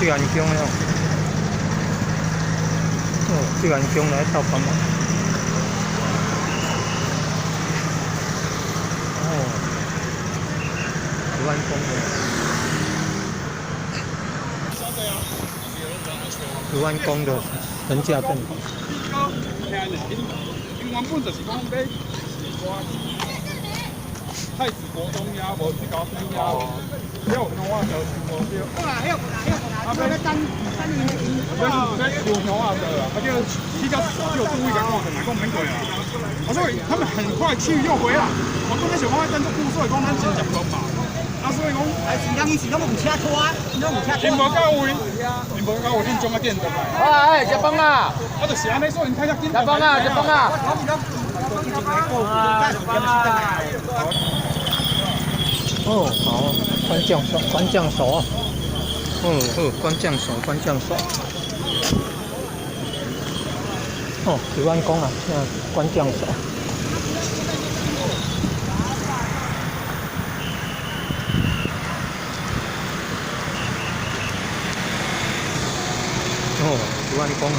翠岩宮了。哦，翠岩宮來鬥幫忙。哦，慈安宮的。慈安宮的神駕陣。因原本就是講欲太子國中也無去搞邊也，了有鄉仔就無對。啊，欲欲欲留鄉仔做啊，啊叫去到叫注意共看，來講免過啊。啊，所以他們很快去又回來。我本來想講愛等足久，所以講咱真食飯嘛。啊，所以講，是人伊是攏有車拖，攏有車𪜶無到位，𪜶無到位，恁總愛見轉來。哎，食飯啊！啊，就是按呢，所以𪜶太較緊。食飯啊！食飯啊！哦，好，關將手，關將手。哦，好，關將手，關將手。哦，慈安宮啊，請關將手。哦，慈安宮啊。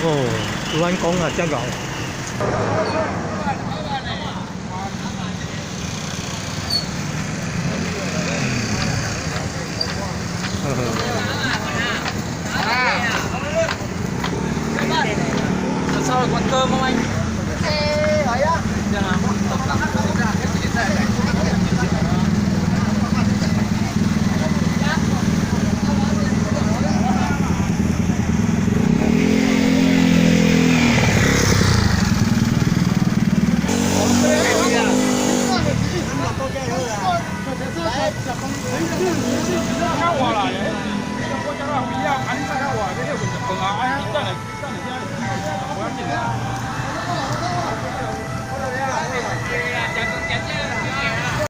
哦，慈安宮啊，遮𠢕。呵呵。 Sao còn cơm không anh?